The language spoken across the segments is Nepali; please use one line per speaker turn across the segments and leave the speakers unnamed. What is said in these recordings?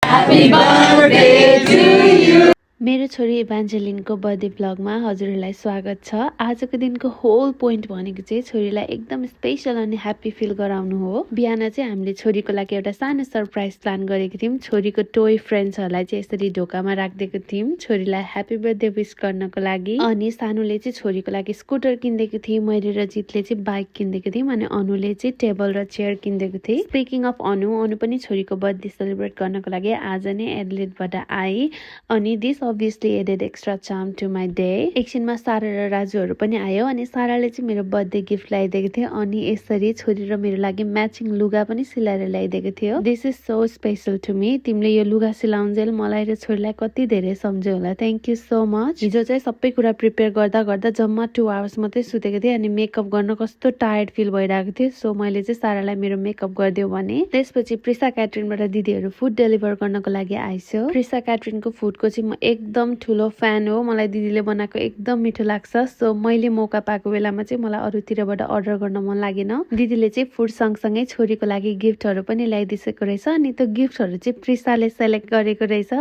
Happy birthday to you.
मेरो छोरी इभान्जेलिनको बर्थडे ब्लगमा हजुरहरूलाई स्वागत छ। आजको दिनको होल पोइन्ट भनेको चाहिँ छोरीलाई एकदम स्पेशल अनि ह्याप्पी फिल गराउनु हो। बिहान चाहिँ हामीले छोरीको लागि एउटा सानो सरप्राइज प्लान गरेको थियौँ। छोरीको टोय फ्रेन्ड्सहरूलाई चाहिँ यसरी ढोकामा राखिदिएको थियौँ छोरीलाई ह्याप्पी बर्थडे विश गर्नको लागि। अनि सानुले चाहिँ छोरीको लागि स्कुटर किनिदिएको थिएँ, मैले र जितले चाहिँ बाइक किनिदिएको थियौँ, अनि अनुले चाहिँ टेबल र चेयर किनिदिएको थिएँ। स्पिकिङ अफ अनु पनि छोरीको बर्थडे सेलिब्रेट गर्नको लागि आज नै एडलेटबाट आए अनि this obviously added extra charm to my day। एकछिनमा सारा र राजुहरू पनि आयो अनि साराले चाहिँ मेरो बर्थडे गिफ्ट ल्याइदिएको थियो अनि यसरी छोरी र मेरो लागि म्याचिङ लुगा पनि सिलाएर ल्याइदिएको थियो। This is so special to me. तिमीले यो लुगा सिलाउन्जेल मलाई र छोरीलाई कति धेरै सम्झ्यौ होला। Thank you so much. हिजो चाहिँ सबै कुरा प्रिपेयर गर्दा गर्दा जम्मा 2 आवर्स मात्रै सुतेको थिएँ अनि मेकअप गर्न कस्तो टायर्ड फिल भइरहेको थियो। सो मैले चाहिँ सारालाई मेरो मेकअप गरिदियो भने त्यसपछि प्रिसा क्याटरिनबाट दिदीहरू फुड डेलिभर गर्नको लागि आइसो। प्रिसा क्याटरिनको फुडको चाहिँ म एकदम ठुलो फ्यान हो, मलाई दिदीले बनाएको एकदम मिठो लाग्छ। सो मैले मौका पाएको बेलामा चाहिँ मलाई अरूतिरबाट अर्डर गर्न मन लागेन। दिदीले चाहिँ फुड सँगसँगै छोरीको लागि गिफ्टहरू पनि ल्याइदिएको रहेछ अनि त्यो गिफ्टहरू चाहिँ प्रिसाले सेलेक्ट गरेको रहेछ।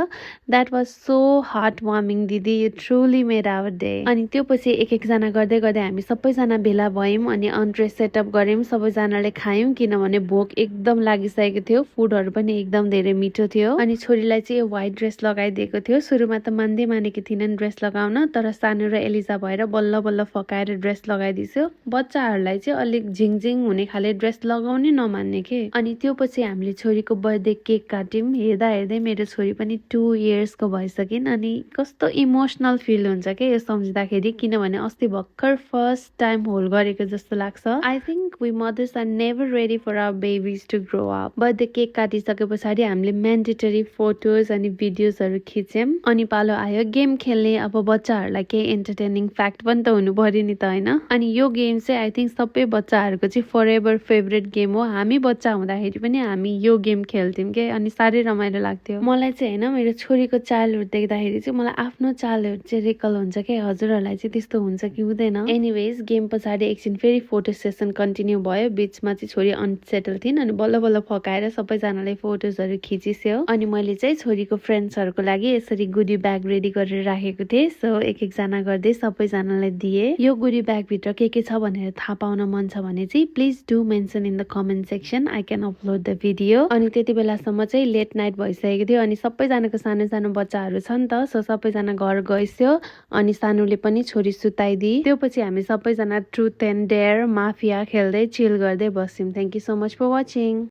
That was so heart warming दिदी, you truly made our day. अनि त्यो पछि एक एकजना गर्दै गर्दै हामी सबैजना भेला भयौँ अनि अन्ट्रे सेटअप गऱ्यौँ, सबैजनाले खायौँ किनभने भोक एकदम लागिसकेको थियो। फुडहरू पनि एकदम धेरै मिठो थियो। अनि छोरीलाई चाहिँ यो व्हाइट ड्रेस लगाइदिएको थियो। सुरुमा त मानेकी थिइनन् ड्रेस लगाउन, तर सानु र एलिजा भएर बल्ल बल्ल फकाएर ड्रेस लगाइदिन्छु। बच्चाहरूलाई चाहिँ अलिक झिङझिङ हुने खाले ड्रेस लगाउनै नमान्ने के। अनि त्यो पछि हामीले छोरीको बर्थडे केक काट्यौँ। हेर्दा हेर्दै मेरो छोरी पनि 2 इयर्सको भइसकिन् अनि कस्तो इमोसनल फिल हुन्छ के यो सम्झिँदाखेरि, किनभने अस्ति भर्खर फर्स्ट टाइम होल्ड गरेको जस्तो लाग्छ। I think we mothers are never ready for our babies to grow up. Birthday cake काटिसके पछाडि हामीले म्यान्डेटरी फोटोज अनि भिडियोजहरू खिच्यौँ अनि पालो आयो गेम खेल्ने। अब बच्चाहरूलाई केही एन्टरटेनिङ फ्याक्ट पनि त हुनु पर्यो नि त, होइन? अनि यो गेम चाहिँ आई थिङ्क सबै बच्चाहरूको चाहिँ फर एभर फेभरेट गेम हो। हामी बच्चा हुँदाखेरि पनि हामी यो गेम खेल्थ्यौँ के, अनि साह्रै रमाइलो लाग्थ्यो मलाई चाहिँ, होइन? मेरो छोरीको चाइल्डहुड देख्दाखेरि चाहिँ मलाई आफ्नो चाइल्डहुड चाहिँ रिकल हुन्छ के। हजुरहरूलाई चाहिँ त्यस्तो हुन्छ कि हुँदैन? एनिवेज गेम पछाडि एकछिन फेरि फोटो सेसन कन्टिन्यू भयो। बिचमा चाहिँ छोरी अनसेटल थिइन् अनि बल्ल बल्ल फकाएर सबैजनाले फोटोजहरू खिचिस्यो। अनि मैले चाहिँ छोरीको फ्रेन्ड्सहरूको लागि यसरी गुडी ब्याग रेडी गरेर राखेको थिएँ। सो एक एकजना गर्दै सबैजनालाई दिए। यो गुडी ब्याग भित्र के छ भनेर थाहा पाउन मन छ भने चाहिँ please do mention in the comment section, I can upload the video. अनि त्यति बेलासम्म चाहिँ लेट नाइट भइसकेको थियो अनि सबैजनाको सानो सानो बच्चाहरू छ नि त, सो सबैजना घर गइस्यो अनि सानुले पनि छोरी सुताइदिए। त्यो पछि हामी सबैजना ट्रुथ एन्ड डेयर माफिया खेल्दै चिल गर्दै बस्यौँ। Thank you so much for watching.